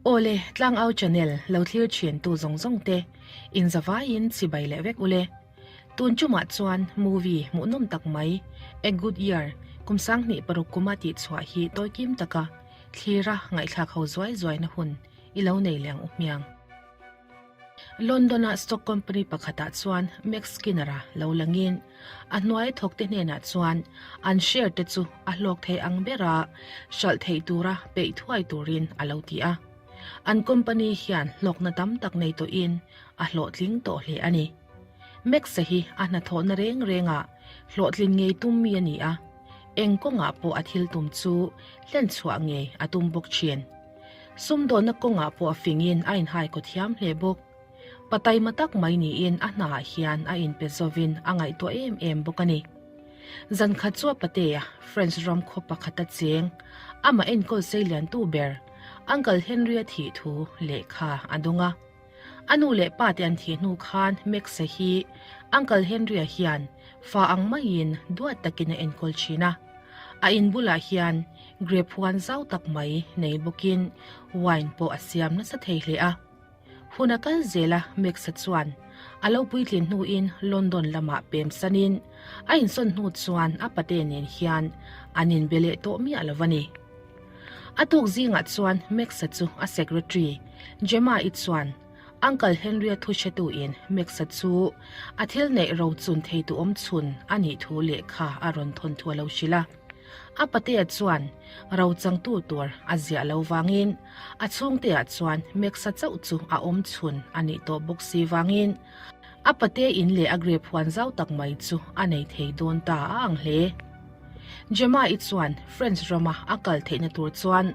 Awle, Tlangau Channel lo thlir thin tu zawng zawng te, in zavaiin chibai leh vek ule. Tun chumah chuan movie hmuhnawm tak mai, A Good Year, kum 2006 kuma tih chhuah hi tawikim taka thlira ngaihthlak ho zuai zuaina hun i lo nei leh ang u hmiang. London-a stock company pakhatah chuan Max Skinner-a lo langin a hnuai thawkte hnenah chuan an share te chu a hlawk thei ang bera hralh theih tura peih thuai turin a lo ti a. An company hian hlawkna tam tak nei tawhin a hlawhtling tawh hle a ni. Max-a hi a hnathawhna reng rengah hlawhtlin ngei tum mi a ni a, eng kawngah pawh a thil tum chu hlenchhuah ngei a tum bawk thin. Sumdawnna kawngah pawh a fingin a inhai kaw thiam hle bawk. Pa taima tak mai niin a hnaah hian a inpe zovin a ngaihtuah em em bawk a ni. Zan khat chu a patea French ram khaw pakhata cheng, amah enkawl seiliantu ber Uncle Henry-a thih thu lehkha a dawng a. A nu leh pa te an thih hnu khan Max-a hi Uncle Henry-a hian fa ang maiin duat takin a enkawl thin a. A in bulah hian grape huan zau tak mai nei bawkin wine pawh a siam nasa thei hle a. Hun a kal zel a, Max-a chuan a lo puitlin hnuin London lamah pem sanin a insawn hnu chuan a pate nen hian an inbe leh tawh miah lo a ni. A tuk zingah chuan Max-a chu a secretary Gemma-i chuan Uncle Henry-a thu hretuin Max-a chu a thil neih ro chun theitu awm chhun a nih thu lehkha a rawn thawn thu a lo hrilh a. A patea chuan ro changtu tur a ziah lo vangin a chhungteah chuan Max-a chauh chu a awm chhun a nih tawh bawk si vangin a pate in leh a grape huan zau tak mai chu a nei thei dawn ta a ang hle. Gemma-i chuan French rama a kal theihna tur chuan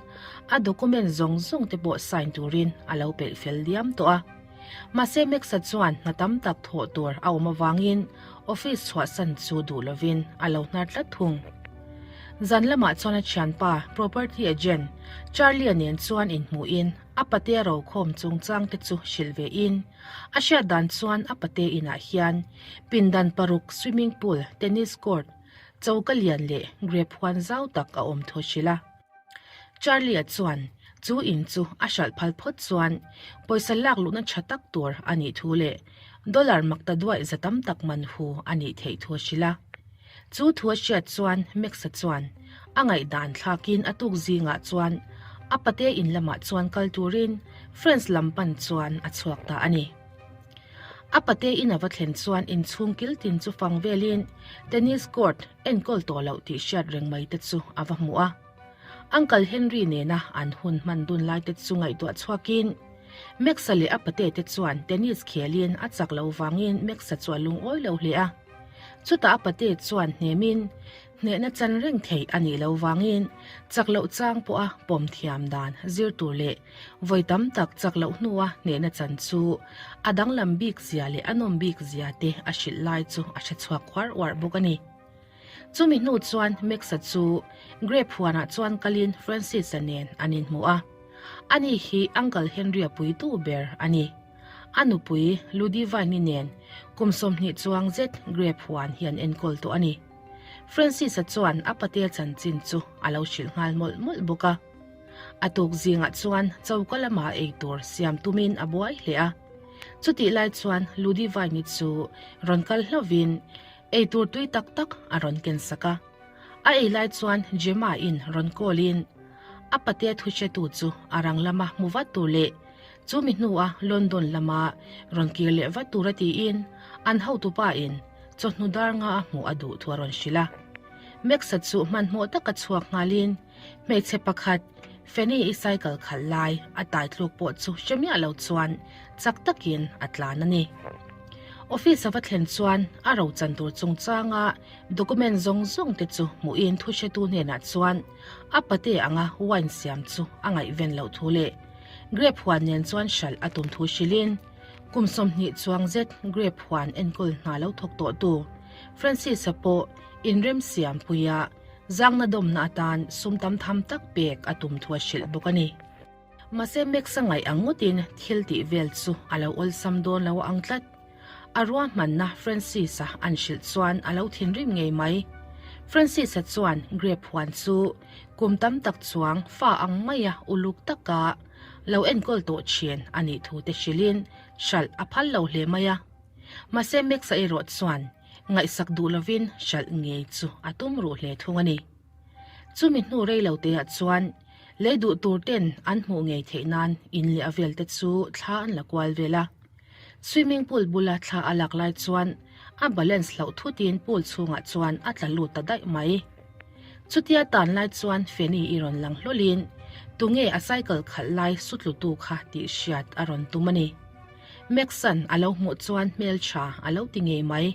a document zawng zawng te pawh sign turin a lo peih fel diam tawh a. Mahse Max-a chuan hna tam tak thawh tur a awm avangin office chhuahsan chu duh lovin a lo hnar tlat thung. Zan lamah chuan a thianpa property agent Charlie-a nen chuan inhmuhin a patea rokhawm chungchang te chu hrilh ve in a hriat dan chuan a pate inah hian pindan paruk swimming pool, tennis court, Choka lian leh grape huan zau tak a awm thaw hrilh a. Charlie-a chuan chu in chu a hralh phal phawt chuan pawisa lak luhna tha tak tur a nih thu leh dollar makta duaih za tam tak man hu a nih theih thu a hrilh a. Chu thu a hriat chuan Max-a chuan a ngaihdan thlakin a tuk zingah chuan a pate in lamah chuan kal turin France lam pan chuan a chhuak ta a ni. A pate in a va thlen chuan inchhung kil tin chu fang velin tennis court enkawl tawh loh tih hriat reng mai te chu a va hmu a. Uncle Henry nena an hun hman dun lai te chu ngaihtuah chhuakin Max-a leh a pate te chuan tennis khelin a chak lo vangin Max-a chu a lungawi lo hle a. Chutah a pate chuan hnemin Hnehna chan reng theih a nih loh vangin chak loh chang pawha pawm thiam dan zir tur leh vawi tam tak chak loh hnua hnehna chan chu a danglam bik zia leh a nawm bik zia te a hrilh lai chu a hre chhuak khuar uarh bawk a ni. Chumi hnu chuan Max-a chu grape huanah chuan kalin Francis-a nen an inhmu a. Ani hi Uncle Henry-a puitu ber a ni. A nupui Ludivine-i nen kum 20 chuang zet grape huan hi an enkawl tawh a ni. Francis-a chuan a patea chanchin chu a lo hrilh nghal mawlh mawlh bawk a. A tuk zingah chuan choka lama ei tur siam tumin a buai hle a. Chutih lai chuan Ludivine-i chu rawn kal hlauhin ei tur tui tak tak a rawn ken sak a. A ei lai chuan Gemma-in rawn call-in a patea thu hretu chu a rang lama hmu vat tur leh chumi hnua London lama rawn kir leh vat tura tiin an hotupa-in Chawhnu dar nga a hmuh a duh thu a rawn hrilh a. Max-a chu hmanhmawh taka chhuak nghalin hmeichhe pakhat Fanny-i cycle khalh lai a tai tluk pawh chu hre miah lo chuan chak takin a tlan a ni. Office a va thlen chuan a ro chan tur chungchanga document zawng zawng te chu hmuhin thu hretu hnenah chuan a pate anga wine siam chu a ngaihven loh thu leh grape huan nen chuan hralh a tum thu hrilhin Kum 20 chuang zet grape huan enkawl hna lo thawk tawh tu Francis-a pawh inrem siam puia zangna dawmna atan sum tam tham tak pek a tum thu a hrilh bawk a ni. Mahse Max-a ngaih ang ngawtin thil tih vel chu a lo awlsam dawn lo ang tlat. A ruahmanna Francis-a an hrilh chuan a lo thinrim ngei mai. Francis-a chuan grape huan chu kum tam tak chuang fa ang maia uluk taka. lo enkawl tawh thin a nih thu te hrilhin hralh a phal lo hle mai a. Mahse Max-a erawh chuan ngaihsak duh lovin hralh ngei chu a tum ruh hle thung a ni. Chumi hnu rei lo teah chuan lei duh tur ten an hmuh ngei theih nan in leh a vel te chu thla an la kual vel a. Swimming pool bula thla a lak lai chuan a balance hlauh thutin pool chhungah chuan a tla lut ta daih mai. Chutia tan lai chuan Fanny i rawn lang hlawlin tunge a cycle khalh lai sutlutu kha tih hriat a rawn tum a ni. Max-a'n a lo hmuh chuan hmeltha a lo ti ngei mai.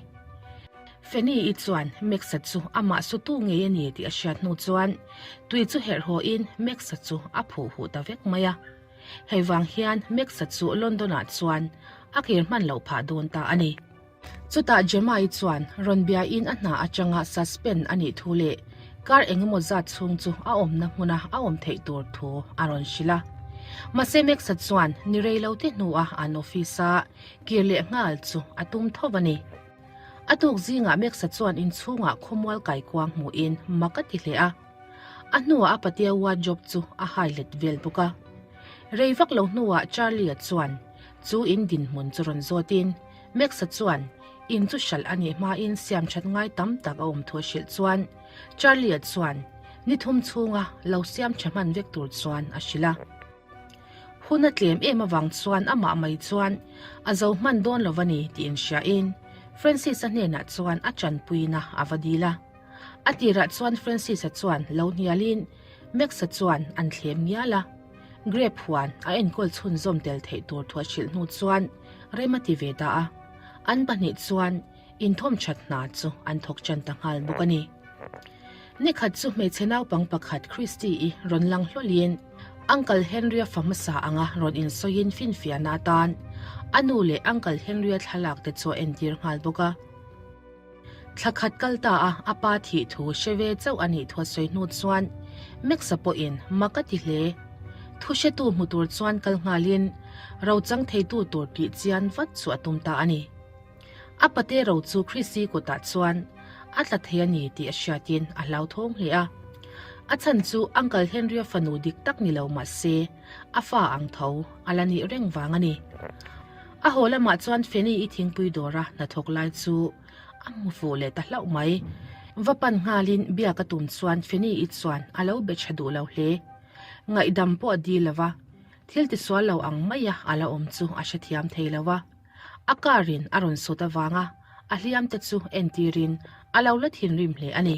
Fanny-i chuan Max-a chu amah sutu ngei a ni tih a hriat hnu chuan tui chu herh hawhin Max-a chu a phuh huh ta vek mai a. Hei vang hian Max-a chu London-ah chuan a kir hman loh phah dawn ta a ni. Chutah Gemma-i chuan rawn biain a hna atanga suspend a nih thu leh kar eng emaw zat chhung chu a awmna hmuna a awm theih tur thu a rawn hrilh a. Mahse Max-a chuan ni rei lo te hnua an office-a kir leh nghal chu a tum tho a ni. A tuk zingah Max-a chuan inchhungah khawmual kaikuang hmuhin mak a ti hle a. A hnuah a patea wardrobe chu a hai let vel bawk a. Rei vak lo hnuah Charlie-a chuan chu in dinhmun chu rawn zawtin Max-a chuan in chu hralh a nih hmain siam that ngai tam tak a awm thu a hrilh chuan Charlie-a chuan ni thum chhunga lo siam tha hman vek tur chuan a hrilh a. Hun a tlem em avang chuan amah mai chuan a zo hman dawn lo va ni tih inhriain Francis-a hnenah chuan a tanpuina a va dil a. A tirah chuan Francis-a chuan lo hnialin Max-a chuan an thlem ngial a. Grape huan a enkawl chhunzawm tel theih tur thu a hrilh hnu chuan rem a ti ve ta a. An pahnih chuan inthawm that hna chu an thawk tan ta nghal bawk a ni. Nikhat chu hmeichhe naupang pakhat Christy-i rawn lang hlawlin Uncle Henry-a fa hmasa anga rawn insawiin finfiahna atan a nu leh Uncle Henry-a thlalak te chu a entir nghal bawk a. Thla khat kal ta a, a pa thih thu hre ve chauh a nih thu a sawi hnu chuan Max-a pawhin mak a ti hle. Thu hretu hmu tur chuan kal nghalin ro chang theitu tur tih chian vat chu a tum ta a ni. A pate ro chu Chrissy kutah chuan a tla thei a ni tih a hriatin a hlauthawng hle a. A chhan chu Uncle Henry-a fanu dik tak ni lo mah se a fa ang tho a la nih reng vang a ni. A haw lamah chuan Fanny-i thingpui dawra hnathawk lai chu a hmu fuh leh ta hlauh mai. Va pan nghalin biak a tum chuan Fanny-i chuan a lo be tha duh lo hle. Ngaihdam pawh a dil lo va, thil tisual lo ang maia a la awm chu a hrethiam thei lo va. A car-in a rawn sut avanga a hliam te chu entirin a lo la thinrim hle a ni.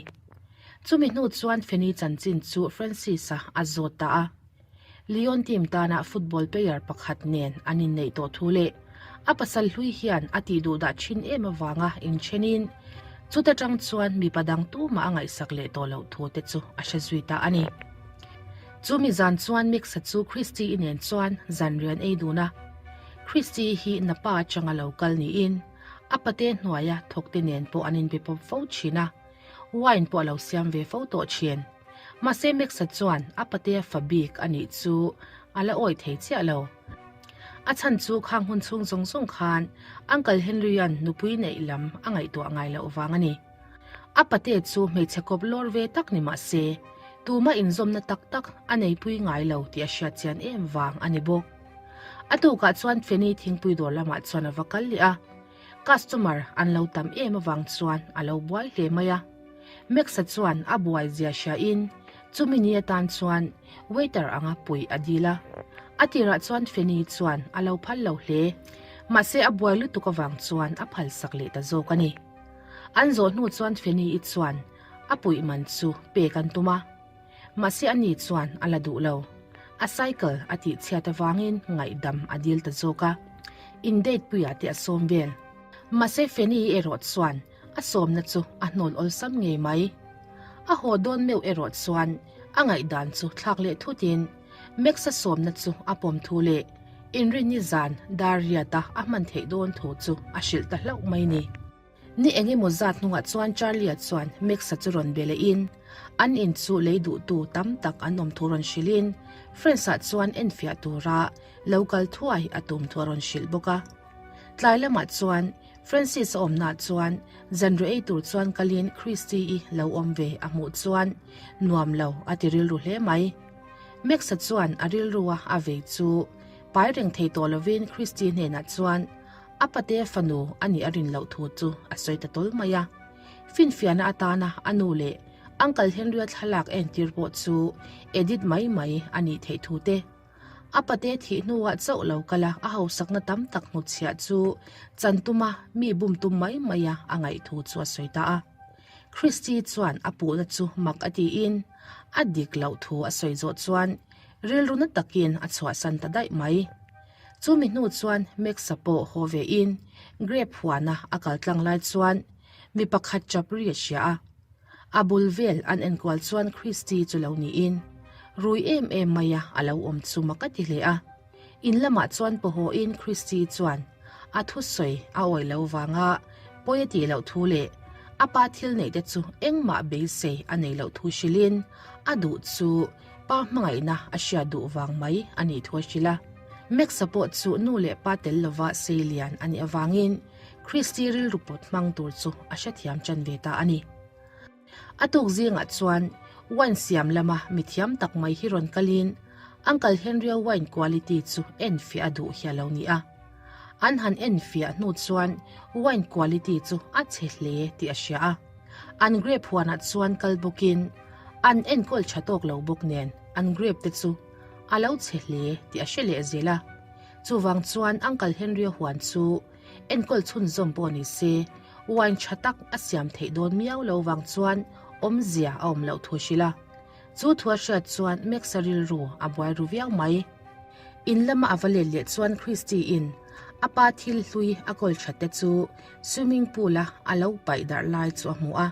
Chumi hnu chuan Fanny chanchin chu Francis-a a zawt ta a. Lyon team tana football player pakhat nen an inneih tawh thu leh a pasal hlui hian a tih duh dah thin em avanga inthenin chuta tang chuan mipa dang tumah a ngaihsak leh tawh loh thu te chu a hre zui ta a ni. Chumi zan chuan Mix-a chu Christy-i nen chuan zan rian ei dun a. Christy-i hi Napa atanga lo kal niin a pate hnuaia thawkte nen pawh an inbe pawp fo thin a, wine pawh a lo siam ve fo tawh thin. Mahse Max-a chuan a patea fa bik a nih chu a la awih thei chiah lo. A chhan chu khang hun chhung zawng zawng khan Uncle Henry-a'n nupui neih lam a ngaihtuah ngai loh vang a ni. A pate chu hmeichhe kawp lawr ve tak ni mah se, tuma inzawmna tak tak a neipui ngai lo tih a hriat chian em vang a ni bawk. A tukah chuan Fanny thingpui dawr lamah chuan a va kal leh a. Customer an lo tam em avang chuan a lo buai hle mai a. Max-a chuan a buai zia hriain chumi ni atan chuan waiter anga puih a dil a. A tirah chuan Fanny chuan a lo phal lo hle. Mahse a buai lutuk avang chuan a phal sak leh ta zawk a ni. An zawh hnu chuan Fanny-i chuan a puih man chu pek an tum a. Mahse ani chuan a la duh lo. A cycle a tih chhiat avangin ngaihdam a dil ta zawk a. In date puiah te a sawm vel. Mahse Fanny erawh chuan a sawmna chu a hnawl awlsam ngei mai. A haw dawn meuh erawh chuan a ngaihdan chu thlak leh thutin Max-a sawmna chu a pawm thu leh inrinni zan dar riata a hman theih dawn thu chu a hrilh ta hlauh mai ni. Ni eng emaw zat hnungah chuan Charlie-a chuan Max-a chu rawn be lehin an in chu lei duhtu tam tak an awm thu rawn hrilhin Friends-ah chuan enfiah tura lo kal thuai a tum thu a rawn hrilh bawk a. Tlai lamah chuan Francis a awmnaah chuan zanriah ei tur chuan kalin Christy-i lo awm ve a hmuh chuan nuam lo a ti rilru hle mai. Max-a chuan a rilrua a vei chu pai reng thei tawh lovin Christy hnenah chuan a pate fanu a nih a rin loh thu chu a sawi ta tawl mai a. Finfiahna atana a nu leh Uncle Henry-a thlalak entir pawh chu edit mai mai a nih theih thu te, A pate thih hnuah chauh lo kal a, a hausakna tam tak hnutchhiah chu chan tuma mi bum tum mai mai a a ngaih thu chu a sawi ta a. Christy chuan a puhna chu mak a tiin a dik loh thu a sawi zawh chuan rilru na takin a chhuahsan ta daih mai. Chumi hnu chuan Max-a pawh haw vein grape huana a kal tlang lai chuan mi pakhat chap ri a hria a. A bul vel an enkual chuan Christy chu lo niin rui em em mai a a lo awm chu mak a ti hle a. In lamah chuan pawhawhin Christy chuan a thusawi a awih lo vanga pawi a tih loh thu leh a pa thil neih te chu engmah beisei a nei loh thu hrilhin a duh chu pa hmangaihna a hriat duh vang mai a nih thu a hrilh a. Max-a pawh chu nu leh pa tel lova sei lian a nih avangin Christy rilru pawt hmang tur chu a hrethiam ṭan ve ta a ni. A tuk zingah chuan wine siam lama mithiam tak mai hi rawn kalin Uncle Henry-a wine quality chu enfiah a duh hi a lo ni a. An han enfiah hnu chuan wine quality chu a chhe hle tih a hria a. An grape huanah chuan kal bawkin an enkawl ṭha tawk lo bawk nen an grape te chu a lo chhe hle tih a hre leh zel a. Chuvang chuan Uncle Henry-a huan chu enkawl chhunzawm pawh ni se, wine tha tak a siam theih dawn miau lo vang chuan awmzia a awm loh thu a hrilh a. Chu thu a hriat chuan Max-a rilru a buai ru viau mai. In lama a va let leh chuan Christy-in a pa thil hlui a kawl that te chu swimming pool-a a lo paih darh lai chu a hmu a.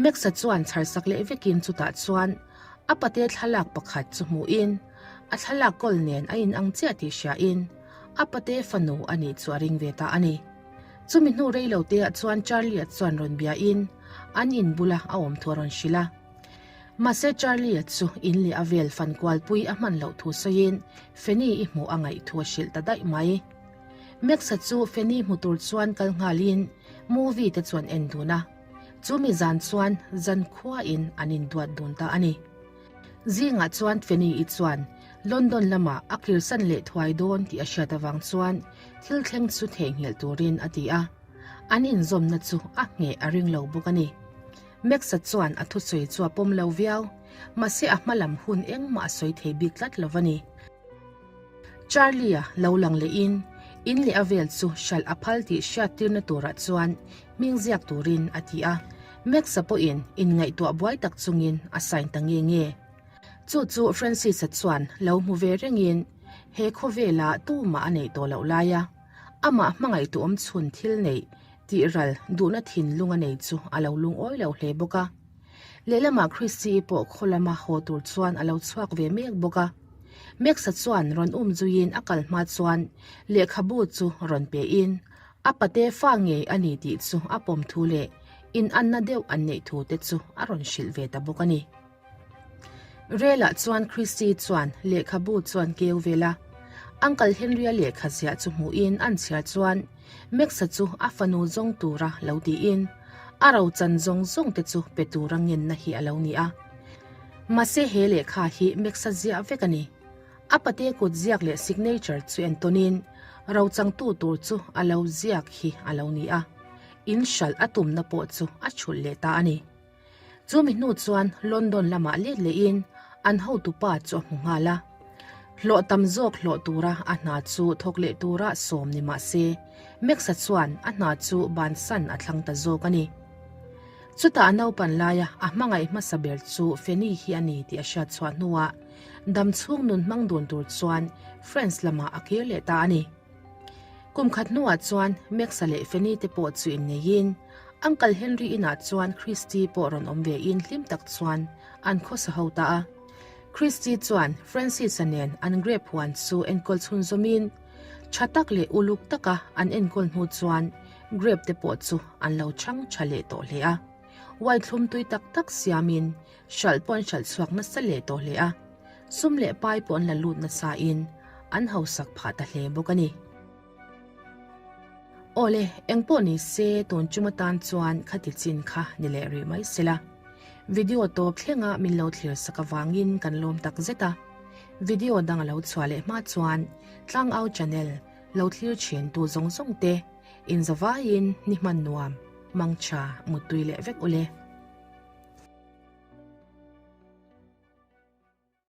Max-a chuan chharsak leh vekin chutah chuan a pate thlalak pakhat chu hmuhin a thlalak kawl nen a inang chiah tih hriain a pate fanu a nih chu a ring ve ta a ni. Chumi hnu rei lo teah chuan Charlie-a chuan rawn biain an in bula a awm thu a rawn hrilh a. Mahse Charlie-a chu in leh a vel fan kualpui a hman loh thu sawiin Fanny i hmuh a ngaih thu a hrilh ta daih mai. Max-a chu Fanny hmu tur chuan kal nghalin movie te chuan en dun a. Chumi zan chuan zan khuain an induat dun ta a ni. Zingah chuan Fanny-i chuan London lamah a kirsan leh thuai dawn tih a hriat avang chuan thil thleng chu theihnghilh turin a ti a. An inzawmna chu a ngheh a ring lo bawk a ni. Max-a chuan a thusawi chu a pawm lo viau, mahse a hma lam hun engmah a sawi thei bik tlat lo a ni. Charlie-a lo lang lehin in leh a vel chu hralh a phal tih hriattirna turah chuan hming ziak turin a ti a. Max-a pawhin inngaihtuah buai tak chungin a sign ta nge nge. Chu chu Francis-a chuan lo hmu ve rengin he khawvela tumah a neih tawh loh laia amah hmangaihtu awm chhun thil neih tih ral duhna thinlung a nei chu a lo lungawi lo hle bawk a. Lehlamah Christy-i pawh khaw lama haw tur chuan a lo chhuak ve mek bawk a. Max-a chuan rawn um zuiin a kal hma chuan lehkhabu chu rawn pein a pate fa ngei a ni tih chu a pawm thu leh inanna deuh an neih thu te chu a rawn hrilh ve ta bawk a ni. Relah chuan Christy chuan lehkhabu chuan keu vel a, Uncle Henry-a lehkha ziah chu hmuhin an chhiar chuan Max-a chu a fanu zawng tura lo tiin a rochan zawng zawng te chu pe tura ngenna hi a lo ni a. Mahse he lehkha hi Max-a ziah vek a ni. A pate kut ziak leh signature chu entawnin rochangtu tur chu a lo ziak hi a lo ni a, in hralh a tumna pawh chu a chhulh leh ta a ni. Chumi hnu chuan London lamah let lehin an hotupa chu a hmu nghal a. Hlawh tam zawk hlawh tura a hna chu thawk leh tura sawm ni mah se, Max-a chuan a hna chu bansan a thlang ta zawk a ni. Chutah a naupan laia a hmangaih hmasa ber chu Fanny hi a ni tih a hriat chhuah hnuah dam chhung nun hmang dun tur chuan France lamah a kir leh ta a ni. Kum khat hnuah chuan Max-a leh Fanny te pawh chu inneiin Uncle Henry inah chuan Christy pawh rawn awm vein hlim tak chuan an khawsa ho ta a. Christy chuan Francis-a nen an grape huan chu enkawl chhunzawmin tha tak leh uluk taka an enkawl hnu chuan grape te pawh chu an lo chhang tha leh tawh hle a. Wine thlum tui tak tak siamin hralh pawh an hralh chhuak nasa leh tawh hle a. Sum leh pai pawh an la lut nasain an hausak phah ta hle bawk a ni. Awle, engpawh ni se tun chum atan chuan khati chin kha ni leh rih mai sela. Video tawp thlenga min lo thlir sak avangin kan lawm tak zet a. Video dang a lo chhuah leh hma chuan Tlangau channel lo thlir thin tu zawng zawng te inzavaiin ni hman nuam, mangtha, muttui leh vek ule.